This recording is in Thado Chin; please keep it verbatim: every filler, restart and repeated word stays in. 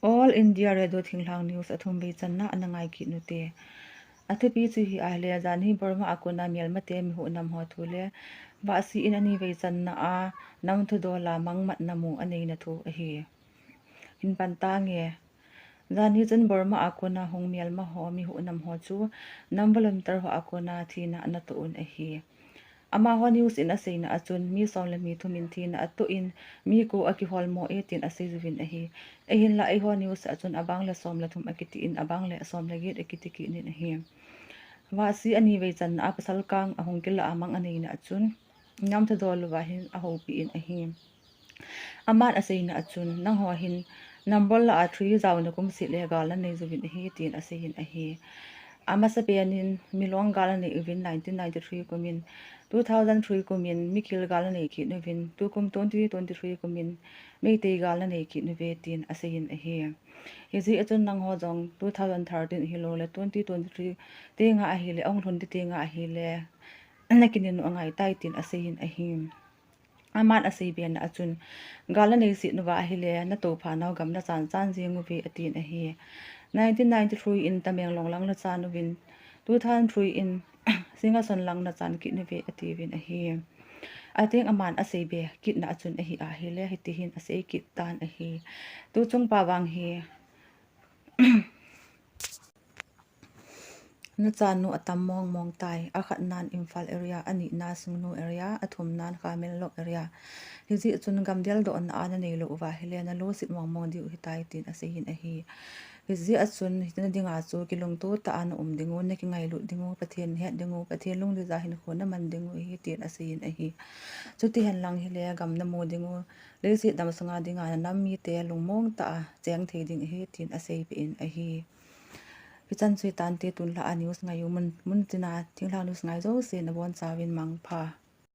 All India Radio Thinglhang News a thum vei channa ana ngai kit u hite. A thupi chu hi ahile, janhi Burma a kona melmate mi huhnam ho thu le Vahsi in ani vei channa a nam thudol a mangmatna mu a neina thu ahi. Hin pan tange. Janhi chun Burma a kona hung melma ho mi huhnam ho chu nam volunteer ho a kona thina ana toh un ahi. Amaho news in aseina a chun mi som le mi thum in thina atoh in mi ko a kiholmo e tin asei uvin ahi. Ahinla eiho news a chun abang le som le thum akiti in abang le som le get akiti kit in ahi. Vahsi ani vei channa a pasal kang ahung kila a mang aneina a chun nam thudol uva hin ahoupi in ahi. Aman aseina a chun, nangho hin number la a three jaona kumseh le gal nanei uvin ahi, tin aseiyin ahi. Amasa penin Milong gal anei uvin nineteen ninety-three kumin, two thousand three kumin Mikil gal anei kit uvin, tukum twenty twenty-three kumin Meitei gal anei kit uve, tin aseiyin ahi. Hijeh a chun nangho jong two thousand thirteen hilou le twenty twenty-three tenga ahile, ahung lhun tenga ahile, nakinin u angaitai, tin aseiyin ahi. Aman aseibena a chun, gal nanei set uva ahile, natoupha nau gam nachan chan jeng uve, atin ahi. Nineteen ninety-three in Tamenglong lang nachan uvin, two thousand three in Singason lang nachan kit uve, atiuvin ahi. Ateng aman aseibe kitna a chun ahi ahile, hitihin asei kit tan ahi. Tuchung pa vang hi, nachanu atam mongmong tai, akhatnan Imphal area, anihna Sungnu area, athumnan Khamelok area. Hijeh a chun gam deldohna a naneilou uva ahile, naloset mongmong diu hitai, tin aseiyin ahi. Hijeh a chun, hiche nadinga chu kilungto tah a naum dingu, nakingailut dingu, Pathen nahet dingu, Pathen lungdija hinkho naman dingu ahi, tin aseiyin ahi. Chuti henlang hile, gam namu dingu, leiset damsunga dinga nanam mite lungmong tah a cheng thei ding ahi, tin aseipeh in ahi. Hichan chu hitante, tunlhah a news ngai u mun, muntina Thinglhang news ngai jouse nabonchauvin mangpha.